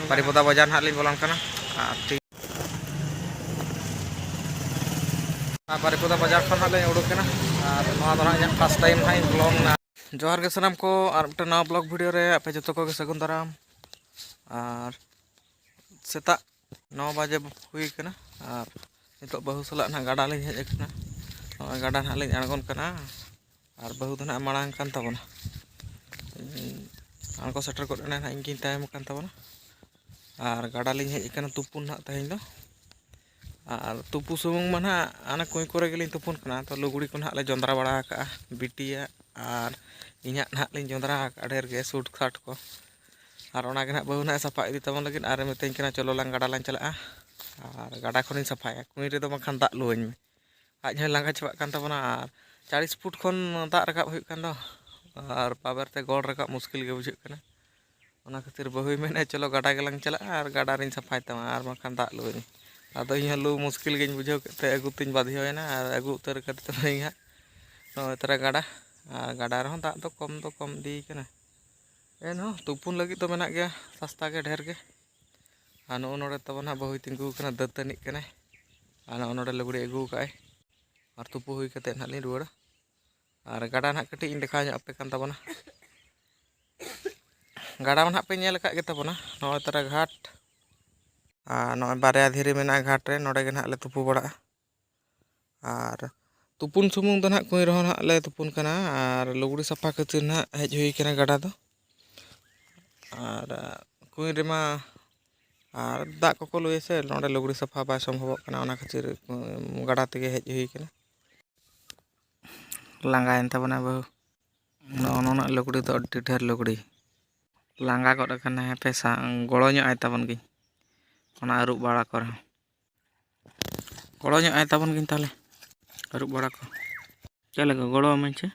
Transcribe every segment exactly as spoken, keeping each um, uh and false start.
ᱵᱟᱨᱤᱯᱚᱫᱟ ᱵᱟᱡᱟᱨ ᱱᱟᱦᱟᱜ ᱞᱤᱧ ᱵᱚᱞᱚᱱ ᱠᱟᱱᱟ᱾ ᱟᱨ ᱴᱷᱤᱠ, ᱟᱨ ᱵᱟᱨᱤᱯᱚᱫᱟ ᱵᱟᱡᱟᱨ ᱠᱷᱚᱱ ᱦᱟᱸᱜ ᱞᱤᱧ ᱩᱰᱩᱠ ᱮᱱᱟ᱾ ᱟᱨ ᱱᱚᱣᱟ ᱫᱚ ᱱᱟᱦᱟᱜ ᱤᱧᱟᱹᱜ first time ᱱᱟᱦᱟᱜ ᱤᱧ vlog ᱱᱟ᱾ ᱡᱚᱦᱟᱨ ᱜᱮ ᱥᱟᱱᱟᱢ ᱠᱚ, ᱟᱨ ᱢᱤᱫᱴᱮᱱ ᱱᱟᱣᱟ vlog video ᱨᱮ ᱟᱯᱮ ᱡᱚᱛᱚ ᱠᱚᱜᱮ ᱥᱟᱹᱜᱩᱱ ᱫᱟᱨᱟᱢ᱾ ᱟᱨ ᱥᱮᱛᱟᱜ ᱱᱚ ᱵᱟᱡᱮ ᱦᱩᱭ ᱠᱟᱱᱟ, ᱟᱨ ᱱᱤᱛᱚᱜ ᱵᱟᱹᱦᱩ ᱥᱟᱞᱟᱜ ᱱᱟᱦᱟᱜ ᱜᱟᱰᱟ ᱞᱤᱧ ᱦᱮᱡ ᱟᱠᱟᱱᱟ᱾ ᱱᱚᱜᱼᱚᱭ ᱜᱟᱰᱟ ᱱᱟᱦᱟᱜ ᱞᱤᱧ ᱟᱬᱜᱚᱱ ᱠᱟᱱᱟ, ᱟᱨ ᱵᱟᱹᱦᱩ ᱫᱚ ᱱᱟᱦᱟᱜ ᱢᱟᱲᱟᱝ ᱠᱟᱱ ᱛᱟᱵᱚᱱᱟ᱾ ᱟᱬᱜᱚ ᱥᱮᱴᱮᱨ ᱜᱚᱫ ᱮᱱᱟ ᱱᱟᱦᱟᱜ, ᱤᱧ ᱜᱤᱧ ᱛᱟᱭᱚᱢ ᱟᱠᱟᱱ ᱛᱟᱵᱚᱱᱟ᱾ ᱟᱨ ᱜᱟᱰᱟ ᱞᱤᱧ ᱦᱮᱡ ᱟᱠᱟᱱᱟ ᱛᱩᱯᱩᱱ ᱱᱟᱦᱟᱜ ᱛᱮᱦᱮᱧ ᱫᱚ᱾ ᱟᱨ ᱛᱩᱯᱩ ᱥᱩᱢᱩᱝ ᱢᱟ ᱱᱟᱦᱟᱜ ᱚᱱᱟ ᱠᱩᱸᱧ ᱠᱚᱨᱮ ᱜᱮᱞᱤᱧ ᱛᱩᱯᱩᱱ ᱠᱟᱱᱟ᱾ ᱛᱚ ᱞᱩᱜᱽᱲᱤ ᱠᱚ ᱱᱟᱦᱟᱜ ᱞᱮ ᱡᱚᱸᱫᱽᱨᱟ ᱵᱟᱲᱟ ᱟᱠᱟᱜᱼᱟ, ᱵᱤᱴᱤᱭᱟᱜ ᱟᱨ ᱤᱧᱟᱹᱜ ᱱᱟᱦᱟᱜ ᱞᱤᱧ ᱡᱚᱸᱫᱽᱨᱟ ᱟᱠᱟᱜᱼᱟ ᱰᱷᱮᱨ ᱜᱮ, ᱥᱩᱴ ᱥᱟᱴ ᱠᱚ᱾ ᱟᱨ ᱚᱱᱟ ᱜᱮ ᱱᱟᱦᱟᱜ ᱵᱟᱹᱦᱩ ᱱᱟᱦᱟᱜ ᱥᱟᱯᱷᱟ ᱤᱫᱤ ᱛᱟᱵᱚᱱ ᱞᱟᱹᱜᱤᱫ, ᱟᱨᱮ ᱢᱤᱛᱟᱹᱧ ᱠᱟᱱᱟ, "ᱪᱚᱞᱚ ᱞᱟᱝ ᱜᱟᱰᱟ ᱞᱟᱝ ᱪᱟᱞᱟᱜᱼᱟ, ᱟᱨ ᱜᱟᱰᱟ ᱠᱷᱚᱱᱤᱧ ᱥᱟᱯᱷᱟᱭᱟ, ᱠᱩᱸᱧ ᱨᱮᱫᱚ ᱵᱟᱝᱠᱷᱟᱱ ᱫᱟᱜ ᱞᱩᱣᱟᱹᱧ ᱢᱮ᱾" ᱟᱡ ᱦᱚᱸᱭ ᱞᱟᱸᱜᱟ ᱪᱟᱵᱟᱜ ᱠᱟᱱ ᱛᱟᱵᱚᱱᱟ, ᱟᱨ ᱪᱟᱲᱤᱥ ᱯᱷᱩᱴ ᱠᱷᱚᱱ ᱫᱟᱜ ᱨᱟᱠᱟᱵ ᱦᱩᱭᱩᱜ ᱠᱟᱱ ᱫᱚ, ᱟᱨ ᱵᱟᱵᱮᱨ ᱛᱮ ᱜᱚᱲ ᱨᱟᱠᱟᱵ ᱢᱩᱥᱠᱤᱞ ᱜᱮ ᱵᱩᱡᱷᱟᱹᱜ ᱠᱟᱱᱟ᱾ ᱚᱱᱟ ᱠᱷᱟᱹᱛᱤᱨ ᱵᱟᱹᱦᱩᱭ ᱢᱮᱱᱮᱫᱼᱟ, "ᱪᱚᱞᱚ ᱜᱟᱰᱟ ᱜᱮᱞᱟᱝ ᱪᱟᱞᱟᱜᱼᱟ ᱟᱨ ᱜᱟᱰᱟ ᱨᱤᱧ ᱥᱟᱯᱷᱟᱭ ᱛᱟᱢᱟ, ᱟᱨ ᱵᱟᱝᱠᱷᱟᱱ ᱫᱟᱜ ᱞᱩᱣᱟᱹᱧ ᱢᱮ᱾" ᱟᱫᱚ ᱤᱧ ᱦᱚᱸ ᱞᱩ ᱢᱩᱥᱠᱤᱞ ᱜᱤᱧ ᱵᱩᱡᱷᱟᱹᱣ ᱠᱮᱫ ᱛᱮ ᱟᱹᱜᱩ ᱛᱤᱧ ᱵᱟᱫᱷᱭᱚᱭᱮᱱᱟ, ᱟᱨ ᱟᱹᱜᱩ ᱩᱛᱟᱹᱨ ᱠᱟᱛᱮ ᱛᱟᱹᱞᱤᱧ ᱦᱟᱸᱜ ᱱᱚᱜᱼᱚᱭ ᱛᱟᱨᱟ ᱜᱟᱰᱟ᱾ ᱟᱨ ᱜᱟᱰᱟ ᱨᱮᱦᱚᱸ ᱫᱟᱜ ᱫᱚ ᱠᱚᱢ ᱫᱚ ᱠᱚᱢ ᱤᱫᱤᱭ ᱠᱟᱱᱟ, ᱮᱱᱦᱚᱸ ᱛᱩᱯᱩᱱ ᱞᱟᱹᱜᱤᱫ ᱫᱚ ᱢᱮᱱᱟᱜ ᱜᱮᱭᱟ ᱥᱟᱥᱛᱟ ᱜᱮ, ᱰᱷᱮᱨ ᱜᱮ᱾ ᱟᱨ ᱱᱚᱜᱼᱚ ᱱᱚᱰᱮ ᱛᱟᱵᱚᱱ ᱦᱟᱸᱜ ᱵᱟᱹᱦᱩᱭ ᱛᱤᱸᱜᱩ ᱟᱠᱟᱱᱟ, ᱫᱟᱹᱛᱟᱹᱱᱤᱜ ᱠᱟᱱᱟᱭ᱾ ᱟᱨ ᱱᱚᱜᱼᱚ ᱱᱚᱰᱮ ᱞᱩᱜᱽᱲᱤ ᱟᱹᱜᱩ ᱟᱠᱟᱫᱼᱟᱭ, ᱟᱨ ᱛᱩᱯᱩ ᱦᱩᱭ ᱠᱟᱛᱮᱫ ᱱᱟᱦᱟᱜ ᱞᱤᱧ ᱨᱩᱣᱟᱹᱲᱟ᱾ ᱟᱨ ᱜᱟᱰᱟ ᱱᱟᱦᱟᱜ ᱠᱟᱹᱴᱤᱡ ᱤᱧ ᱫᱮᱠᱷᱟᱣ ᱧᱚᱜ ᱟᱯᱮ ᱠᱟᱱ ᱛᱟᱵᱚᱱᱟ᱾ ᱜᱟᱰᱟ ᱢᱟ ᱱᱟᱦᱟᱜ ᱯᱮ ᱧᱮᱞ ᱟᱠᱟᱫ ᱜᱮ ᱛᱟᱵᱚᱱᱟ, ᱱᱚᱜᱼᱚᱭ ᱛᱟᱨᱟ ᱜᱷᱟᱴ᱾ ᱟᱨ ᱱᱚᱜᱼᱚᱭ ᱵᱟᱨᱭᱟ ᱫᱷᱤᱨᱤ ᱢᱮᱱᱟᱜᱼᱟ ᱜᱷᱟᱴ ᱨᱮ, ᱱᱚᱰᱮ ᱜᱮ ᱱᱟᱦᱟᱜ ᱞᱮ ᱛᱩᱯᱩ ᱵᱟᱲᱟᱜᱼᱟ᱾ ᱟᱨ ᱛᱩᱯᱩᱱ ᱥᱩᱢᱩᱝ ᱫᱚ ᱱᱟᱦᱟᱜ ᱠᱩᱸᱧ ᱨᱮᱦᱚᱸ ᱱᱟᱦᱟᱜ ᱞᱮ ᱛᱩᱯᱩᱱ ᱠᱟᱱᱟ, ᱟᱨ ᱞᱩᱜᱽᱲᱤ ᱥᱟᱯᱷᱟ ᱠᱷᱟᱹᱛᱤᱨ ᱱᱟᱦᱟᱜ ᱦᱮᱡ ᱦᱩᱭ ᱠᱟᱱᱟ ᱜᱟᱰᱟ ᱫᱚ᱾ ᱟᱨ ᱠᱩᱸᱧ ᱨᱮᱢᱟ ᱟᱨ ᱫᱟᱜ ᱠᱚᱠᱚ ᱞᱩᱭᱟ ᱥᱮ, ᱱᱚᱰᱮ ᱞᱩᱜᱽᱲᱤ ᱥᱟᱯᱷᱟ ᱵᱟᱭ ᱥᱚᱢᱵᱷᱚᱵᱚᱜ ᱠᱟᱱᱟ, ᱚᱱᱟ ᱠᱷᱟᱹᱛᱤᱨ ᱜᱟᱰᱟ ᱛᱮᱜᱮ ᱦᱮᱡ ᱦᱩᱭ ᱠᱟᱱᱟ᱾ ᱞᱟᱸᱜᱟᱭᱮᱱ ᱛᱟᱵᱚᱱᱟ ᱵᱟᱹᱦᱩ᱾ ᱱᱚᱜᱼᱚ ᱱᱩᱱᱟᱹᱜ ᱞᱩᱜᱽᱲᱤ ᱫᱚ ᱟᱹᱰᱤ ᱰᱷᱮᱨ ᱞᱩᱜᱽᱲᱤ᱾ ᱞᱟᱸᱜᱟ ᱜᱚᱫ ᱟᱠᱟᱱᱟᱭ, ᱦᱟᱯᱮ ᱥᱟ-, ᱜᱚᱲᱚ ᱧᱚᱜ ᱟᱭ ᱛᱟᱵᱚᱱ ᱜᱤᱧ ᱚᱱᱟ ᱟᱹᱨᱩᱵ ᱵᱟᱲᱟ ᱠᱚᱨᱮ ᱦᱚᱸ᱾ ᱜᱚᱲᱚ ᱧᱚᱜ ᱟᱭ ᱛᱟᱵᱚᱱ ᱜᱤᱧ ᱛᱟᱦᱚᱞᱮ ᱟᱹᱨᱩᱵ ᱵᱟᱲᱟ ᱠᱚ᱾ ᱪᱮᱫ ᱞᱮᱠᱟ ᱜᱚᱲᱚ ᱟᱹᱢᱟᱹᱧ ᱪᱮ?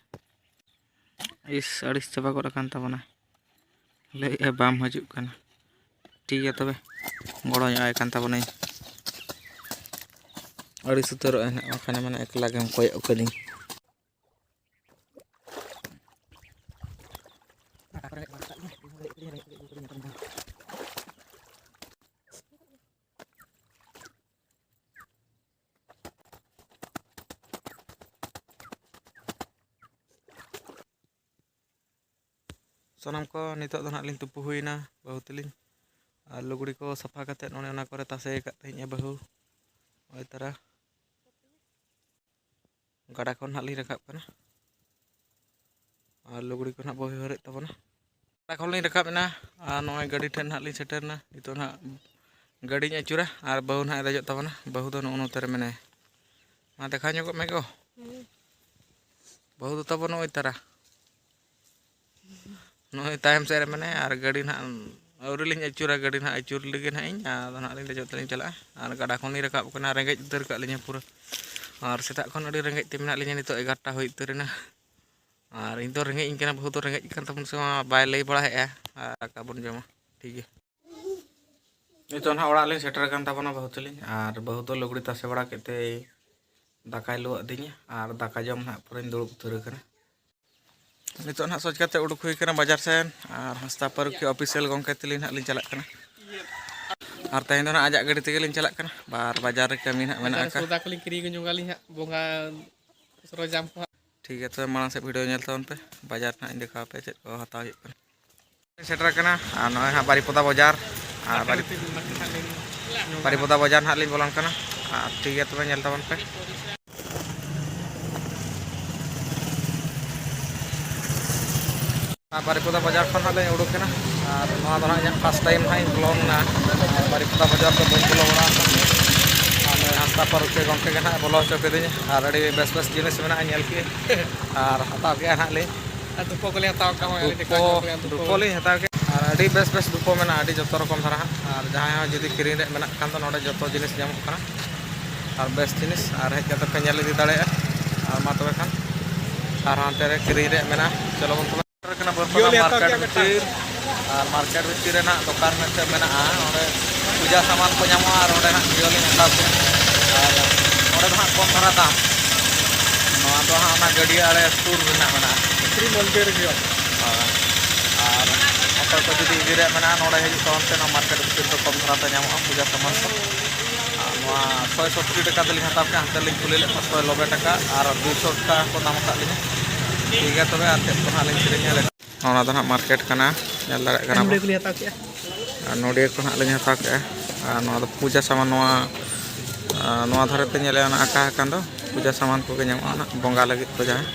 ᱤᱥ, ᱟᱹᱲᱤᱥ ᱪᱟᱵᱟ ᱜᱚᱫ ᱟᱠᱟᱱ ᱛᱟᱵᱚᱱᱟ᱾ ᱞᱟᱹᱭᱮᱫᱼᱟᱭ ᱵᱟᱢ ᱦᱤᱡᱩᱜ ᱠᱟᱱᱟ᱾ ᱴᱷᱤᱠ ᱜᱮᱭᱟ ᱛᱚᱵᱮ, ᱜᱚᱲᱚ ᱧᱚᱜ ᱟᱭ ᱠᱟᱱ ᱛᱟᱵᱚᱱᱟᱹᱧ᱾ ᱟᱹᱲᱤᱥ ᱩᱛᱟᱹᱨᱚᱜ ᱟᱭ ᱱᱟᱜ, ᱵᱟᱠᱷᱟᱱᱮ ᱢᱮᱱᱟ ᱮᱠᱞᱟ ᱜᱮᱢ ᱠᱚᱭᱚᱜ ᱠᱟᱹᱫᱤᱧ᱾ ᱥᱟᱱᱟᱢ ᱠᱚ ᱱᱤᱛᱚᱜ ᱫᱚ ᱱᱟᱦᱟᱜ ᱞᱤᱧ ᱛᱩᱯᱩ ᱦᱩᱭᱱᱟ ᱵᱟᱹᱦᱩ ᱛᱟᱹᱞᱤᱧ, ᱟᱨ ᱞᱩᱜᱽᱲᱤ ᱠᱚ ᱥᱟᱯᱷᱟ ᱠᱟᱛᱮᱫ ᱚᱱᱮ ᱚᱱᱟ ᱠᱚᱨᱮ ᱛᱟᱥᱮ ᱟᱠᱟᱫ ᱛᱟᱦᱮᱸᱫ ᱮ ᱵᱟᱹᱦᱩ᱾ ᱱᱚᱜᱼᱚᱭ ᱛᱟᱨᱟ ᱜᱟᱰᱟ ᱠᱷᱚᱱ ᱱᱟᱦᱟᱜ ᱞᱤᱧ ᱨᱟᱠᱟᱵ ᱠᱟᱱᱟ, ᱟᱨ ᱞᱩᱜᱽᱲᱤ ᱠᱚ ᱱᱟᱦᱟᱜ ᱵᱟᱹᱦᱩᱭ ᱦᱚᱨᱚᱜ ᱛᱟᱵᱚᱱᱟ᱾ ᱜᱟᱰᱟ ᱠᱷᱚᱱ ᱞᱤᱧ ᱨᱟᱠᱟᱵ ᱮᱱᱟ, ᱟᱨ ᱱᱚᱜᱼᱚᱭ ᱜᱟᱹᱰᱤ ᱴᱷᱮᱱ ᱱᱟᱦᱟᱜ ᱞᱤᱧ ᱥᱮᱴᱮᱨ ᱮᱱᱟ᱾ ᱱᱤᱛᱚᱜ ᱱᱟᱦᱟᱜ ᱜᱟᱹᱰᱤᱧ ᱟᱹᱪᱩᱨᱟ ᱟᱨ ᱵᱟᱹᱦᱩ ᱱᱟᱦᱟᱜ ᱮ ᱫᱮᱡᱚᱜ ᱛᱟᱵᱚᱱᱟ᱾ ᱵᱟᱹᱦᱩ ᱫᱚ ᱱᱚᱜᱼᱚ ᱱᱚᱛᱮ ᱨᱮ ᱢᱮᱱᱟᱭᱟ᱾ ᱢᱟ ᱫᱮᱠᱷᱟᱣ ᱧᱚᱜᱚᱜ ᱢᱮ ᱜᱚ᱾ ᱵᱟᱹᱦᱩ ᱫᱚ ᱛᱟᱵᱚ ᱱᱚᱜᱼᱚᱭ ᱛᱟᱨᱟ᱾ ᱱᱚᱜᱼᱚᱭ ᱛᱟᱭᱚᱢ ᱥᱮᱫ ᱨᱮ ᱢᱮᱱᱟᱭᱟ, ᱟᱨ ᱜᱟᱹᱰᱤ ᱱᱟᱦᱟᱜ ᱟᱹᱣᱨᱤ ᱞᱤᱧ ᱟᱹᱪᱩᱨᱟ, ᱜᱟᱹᱰᱤ ᱱᱟᱦᱟᱜ ᱟᱹᱪᱩᱨ ᱞᱟᱹᱜᱤᱫ ᱱᱟᱦᱟᱜ ᱤᱧ, ᱟᱫᱚ ᱱᱟᱦᱟᱜ ᱞᱤᱧ ᱫᱮᱡᱚᱜ ᱛᱮᱞᱤᱧ ᱪᱟᱞᱟᱜᱼᱟ᱾ ᱟᱨ ᱜᱟᱰᱟ ᱠᱷᱚᱱ ᱞᱤᱧ ᱨᱟᱠᱟᱵ ᱠᱟᱱᱟ, ᱨᱮᱸᱜᱮᱡ ᱩᱛᱟᱹᱨ ᱠᱟᱜ ᱞᱤᱧᱟ ᱯᱩᱨᱟᱹ᱾ ᱟᱨ ᱥᱮᱛᱟᱜ ᱠᱷᱚᱱ ᱟᱹᱰᱤ ᱨᱮᱸᱜᱮᱡ ᱛᱮ ᱢᱮᱱᱟᱜ ᱞᱤᱧᱟ, ᱱᱤᱛᱚᱜ ᱮᱜᱟᱨᱚᱴᱟ ᱦᱩᱭ ᱩᱛᱟᱹᱨ ᱮᱱᱟ᱾ ᱟᱨ ᱤᱧ ᱫᱚ ᱨᱮᱸᱜᱮᱡ ᱤᱧ ᱠᱟᱱᱟ, ᱵᱟᱹᱦᱩ ᱫᱚ ᱨᱮᱸᱜᱮᱡ ᱠᱟᱱ ᱛᱟᱵᱚᱱ ᱥᱮ ᱵᱟᱝ ᱵᱟᱭ ᱞᱟᱹᱭ ᱵᱟᱲᱟᱭᱮᱫᱼᱟ᱾ ᱟᱨ ᱫᱟᱠᱟ ᱵᱚᱱ ᱡᱚᱢᱟ, ᱴᱷᱤᱠ ᱜᱮᱭᱟ᱾ ᱱᱤᱛᱚᱜ ᱱᱟᱦᱟᱜ ᱚᱲᱟᱜ ᱞᱤᱧ ᱥᱮᱴᱮᱨ ᱟᱠᱟᱱ ᱛᱟᱵᱚᱱᱟ ᱵᱟᱹᱦᱩ ᱛᱟᱹᱞᱤᱧ, ᱟᱨ ᱵᱟᱹᱦᱩ ᱫᱚ ᱞᱩᱜᱽᱲᱤ ᱛᱟᱥᱮ ᱵᱟᱲᱟ ᱠᱮᱫ ᱛᱮ ᱫᱟᱠᱟᱭ ᱞᱩ ᱟᱹᱫᱤᱧᱟ, ᱟᱨ ᱫᱟᱠᱟ ᱡᱚᱢ ᱱᱟᱦᱟᱜ ᱯᱚᱨᱮᱧ ᱫᱩᱲᱩᱵ ᱩᱛᱟᱹᱨ ᱟᱠᱟᱱᱟ᱾ ᱱᱤᱛᱚᱜ ᱱᱟᱦᱟᱜ ᱥᱚᱡ ᱠᱟᱛᱮ ᱩᱰᱩᱠ ᱦᱩᱭ ᱠᱟᱱᱟ ᱵᱟᱡᱟᱨ ᱥᱮᱱ, ᱟᱨ ᱦᱟᱸᱥᱫᱟ ᱯᱟᱹᱨᱩᱠᱷᱤᱭᱟᱹ ᱚᱯᱷᱤᱥᱤᱭᱟᱞ ᱜᱚᱢᱠᱮ ᱛᱟᱹᱞᱤᱧ ᱱᱟᱦᱟᱜ ᱞᱤᱧ ᱪᱟᱞᱟᱜ ᱠᱟᱱᱟ᱾ ᱟᱨ ᱛᱮᱦᱮᱧ ᱫᱚ ᱱᱟᱦᱟᱜ ᱟᱡᱟᱜ ᱜᱟᱹᱰᱤ ᱛᱮᱜᱮ ᱞᱤᱧ ᱪᱟᱞᱟᱜ ᱠᱟᱱᱟ, ᱟᱨ ᱵᱟᱡᱟᱨ ᱨᱮ ᱠᱟᱹᱢᱤ ᱱᱟᱦᱟᱜ ᱢᱮᱱᱟᱜ ᱵᱟᱡᱟᱨ ᱨᱮ ᱟᱠᱟᱫ᱾ ᱥᱚᱣᱫᱟ ᱠᱚᱞᱤᱧ ᱠᱤᱨᱤᱧ ᱡᱚᱝ ᱟᱹᱞᱤᱧ ᱦᱟᱸᱜ, ᱵᱚᱸᱜᱟ ᱥᱚᱨᱚᱡᱟᱢ ᱠᱚ ᱦᱟᱸᱜ᱾ ᱴᱷᱤᱠ ᱜᱮᱭᱟ, ᱛᱚᱵᱮ ᱢᱟᱲᱟᱝ ᱥᱮᱫ ᱵᱷᱤᱰᱤᱭᱳ ᱧᱮᱞ ᱛᱟᱵᱚᱱ ᱯᱮ, ᱵᱟᱡᱟᱨ ᱱᱟᱦᱟᱜ ᱤᱧ ᱫᱮᱠᱷᱟᱣ ᱟᱯᱮᱭᱟ ᱪᱮᱫ ᱠᱚ ᱦᱟᱛᱟᱣ ᱦᱩᱭᱩᱜ ᱠᱟᱱᱟ᱾ ᱥᱮᱴᱮᱨ ᱟᱠᱟᱱᱟ, ᱟᱨ ᱱᱚᱜᱼᱚᱭ ᱦᱟᱸᱜ ᱵᱟᱨᱤᱯᱚᱫᱟ ᱵᱟᱡᱟᱨ, ᱟᱨ ᱵᱟᱨᱤ-, ᱵᱟᱨᱤᱯᱚᱫᱟ ᱵᱟᱡᱟᱨ ᱱᱟᱦᱟᱜ ᱞᱤᱧ ᱵᱚᱞᱚᱱ ᱠᱟᱱᱟ᱾ ᱟᱨ ᱴᱷᱤᱠ ᱜᱮᱭᱟ, ᱛᱚᱵᱮ ᱧᱮᱞ ᱛᱟᱵᱚᱱ ᱯᱮ᱾ ᱟᱨ ᱵᱟᱨᱤᱯᱚᱫᱟ ᱵᱟᱡᱟᱨ ᱠᱷᱚᱱ ᱦᱟᱸᱜ ᱞᱤᱧ ᱩᱰᱩᱠ ᱮᱱᱟ᱾ ᱟᱨ ᱱᱚᱣᱟ ᱫᱚ ᱦᱟᱸᱜ ᱤᱧᱟᱹᱜ ᱯᱷᱟᱥᱴ ᱴᱟᱭᱤᱢ ᱦᱟᱸᱜ ᱤᱧ ᱵᱚᱞᱚ ᱞᱮᱱᱟ᱾ ᱟᱨ ᱵᱟᱨᱤᱯᱚᱫᱟ ᱵᱟᱡᱟᱨ ᱫᱚ ᱵᱟᱹᱧ ᱵᱚᱞᱚ ᱵᱟᱲᱟ ᱟᱠᱟᱱ ᱜᱮᱭᱟ᱾ ᱟᱨ ᱱᱩᱭ ᱦᱟᱸᱥᱫᱟ ᱯᱟᱹᱨᱩᱠᱷᱤᱭᱟᱹ ᱜᱚᱢᱠᱮ ᱜᱮ ᱦᱟᱸᱜ ᱵᱚᱞᱚ ᱦᱚᱪᱚ ᱠᱤᱫᱤᱧᱟ᱾ ᱟᱨ ᱟᱹᱰᱤ ᱵᱮᱥ ᱵᱮᱥ ᱡᱤᱱᱤᱥ ᱢᱮᱱᱟᱜᱼᱟ, ᱧᱮᱞ ᱠᱮᱫ ᱟᱨ ᱦᱟᱛᱟᱣ ᱠᱮᱫᱼᱟ ᱦᱟᱸᱜ ᱞᱤᱧ᱾ ᱟᱨ ᱫᱷᱩᱯᱟᱹ ᱠᱚᱞᱮ ᱦᱟᱛᱟᱣ ᱠᱟᱜᱼᱟ, ᱦᱚᱸᱜᱼᱚᱭ ᱟᱹᱰᱤ ᱴᱷᱮᱠᱟ ᱫᱷᱩᱯᱟᱹ, ᱧᱚᱜ ᱠᱚ ᱞᱟᱹᱭᱟ, ᱫᱷᱩᱯᱟᱹ᱾ ᱫᱷᱩᱯᱟᱹ ᱞᱤᱧ ᱦᱟᱛᱟᱣ ᱠᱮᱫᱼᱟ᱾ ᱟᱨ ᱟᱹᱰᱤ ᱵᱮᱥ ᱵᱮᱥ ᱫᱷᱩᱯᱟᱹ ᱢᱮᱱᱟᱜᱼᱟ, ᱟᱹᱰᱤ ᱡᱚᱛᱚ ᱨᱚᱠᱚᱢ ᱫᱷᱟᱨᱟ ᱦᱟᱸᱜ᱾ ᱟᱨ ᱡᱟᱦᱟᱸᱭ ᱦᱚᱸ ᱡᱩᱫᱤ ᱠᱤᱨᱤᱧ ᱨᱮᱭᱟᱜ ᱢᱮᱱᱟᱜ ᱠᱷᱟᱱ ᱫᱚ ᱱᱚᱰᱮ ᱡᱚᱛᱚ ᱡᱤᱱᱤᱥ ᱧᱟᱢᱚᱜ ᱠᱟᱱᱟ᱾ ᱟᱨ ᱵᱮᱥ ᱡᱤᱱᱤᱥ, ᱟᱨ ᱦᱮᱡ ᱠᱟᱛᱮ ᱯᱮ ᱧᱮᱞ ᱤᱫᱤ ᱫᱟᱲᱮᱭᱟᱜᱼᱟ᱾ ᱟᱨ ᱢᱟ ᱛᱚᱵᱮ ᱠᱷᱟᱱ, ᱟᱨ ᱦᱟᱱᱛᱮ ᱨᱮ ᱠᱤᱨᱤᱧ ᱨᱮᱭᱟᱜ ᱢᱮᱱᱟᱜᱼᱟ᱾ ᱪᱚᱞᱚ ᱵᱚᱱ ᱛᱚᱵᱮ᱾ ᱥᱮᱴᱮᱨ ᱠᱟᱱᱟ ᱵᱟᱹᱨᱯᱟᱫᱟ ᱢᱟᱨᱠᱮᱴ ᱵᱷᱤᱛᱤᱨ᱾ ᱟᱨ ᱢᱟᱨᱠᱮᱴ ᱵᱷᱤᱛᱤᱨ ᱨᱮ ᱱᱟᱜ ᱫᱚᱠᱟᱱ ᱢᱮᱱᱛᱮ ᱢᱮᱱᱟᱜᱼᱟ, ᱚᱸᱰᱮ ᱯᱩᱡᱟ ᱥᱟᱢᱟᱱ ᱠᱚ ᱧᱟᱢᱚᱜᱼᱟ᱾ ᱟᱨ ᱚᱸᱰᱮ ᱱᱟᱜ ᱡᱤᱭᱳ ᱞᱤᱧ ᱦᱟᱛᱟᱣ ᱠᱮᱫᱼᱟ᱾ ᱟᱨ ᱚᱸᱰᱮ ᱫᱚ ᱦᱟᱸᱜ ᱠᱚᱢ ᱫᱷᱟᱨᱟ ᱫᱟᱢ, ᱱᱚᱣᱟ ᱫᱚ ᱦᱟᱸᱜ ᱚᱱᱟ ᱜᱟᱹᱰᱭᱟᱹ ᱟᱲᱮ ᱥᱩᱨ ᱨᱮᱱᱟᱜ ᱢᱮᱱᱟᱜᱼᱟ᱾ ᱥᱨᱤ ᱢᱚᱱᱫᱤᱨ ᱦᱩᱭᱩᱜᱼᱟ᱾ ᱦᱳᱭ᱾ ᱟᱨ ᱚᱠᱚᱭ ᱠᱚ ᱡᱩᱫᱤ ᱤᱫᱤ ᱨᱮᱭᱟᱜ ᱢᱮᱱᱟᱜᱼᱟ, ᱱᱚᱰᱮ ᱦᱤᱡᱩᱜ ᱛᱟᱵᱚᱱ ᱯᱮ, ᱱᱚᱣᱟ ᱢᱟᱨᱠᱮᱴ ᱵᱷᱤᱛᱤᱨ ᱫᱚ ᱠᱚᱢ ᱫᱷᱟᱨᱟ ᱛᱮ ᱧᱟᱢᱚᱜᱼᱟ ᱯᱩᱡᱟ ᱥᱟᱢᱟᱱ ᱠᱚ᱾ ᱟᱨ ᱱᱚᱣᱟ ᱥᱚᱭ ᱥᱚᱛᱨᱤ ᱴᱟᱠᱟ ᱛᱮᱞᱤᱧ ᱦᱟᱛᱟᱣ ᱠᱮᱫᱼᱟ, ᱦᱟᱱᱛᱮ ᱞᱤᱧ ᱠᱩᱞᱤ ᱞᱮᱫ ᱠᱚᱣᱟ ᱥᱚᱭ ᱱᱚᱵᱵᱳᱭ ᱴᱟᱠᱟ ᱟᱨ ᱫᱩᱭᱥᱚ ᱴᱟᱠᱟ ᱠᱚ ᱫᱟᱢ ᱟᱠᱟᱫ ᱞᱤᱧᱟ᱾ ᱴᱷᱤᱠ ᱜᱮᱭᱟ, ᱛᱚᱵᱮ ᱟᱨ ᱪᱮᱫ ᱠᱚ ᱦᱟᱸᱜ ᱞᱤᱧ ᱠᱤᱨᱤᱧᱟ᱾ ᱚᱱᱟ ᱫᱚ ᱱᱟᱦᱟᱜ ᱢᱟᱨᱠᱮᱴ ᱠᱟᱱᱟ, ᱧᱮᱞ ᱫᱟᱲᱮᱭᱟᱜ ᱠᱟᱱᱟ ᱵᱚᱱ᱾ ᱟᱨ ᱱᱚᱰᱤᱭᱟᱹ ᱠᱚ ᱱᱟᱦᱟᱜ ᱞᱤᱧ ᱦᱟᱛᱟᱣ ᱠᱮᱜᱼᱟ᱾ ᱟᱨ ᱱᱚᱣᱟ ᱫᱚ ᱯᱩᱡᱟ ᱥᱟᱢᱟᱱ, ᱱᱚᱣᱟ, ᱟᱨ ᱱᱚᱣᱟ ᱫᱷᱟᱨᱮ ᱛᱮ ᱧᱮᱞᱮᱜᱼᱟ ᱚᱱᱟ ᱟᱸᱠᱟ ᱟᱠᱟᱱ ᱫᱚ ᱯᱩᱡᱟ ᱥᱟᱢᱟᱱ ᱠᱚᱜᱮ ᱧᱟᱢᱚᱜᱼᱟ ᱱᱟᱦᱟᱜ, ᱵᱚᱸᱜᱟ ᱞᱟᱹᱜᱤᱫ ᱠᱚ ᱡᱟᱦᱟᱸ᱾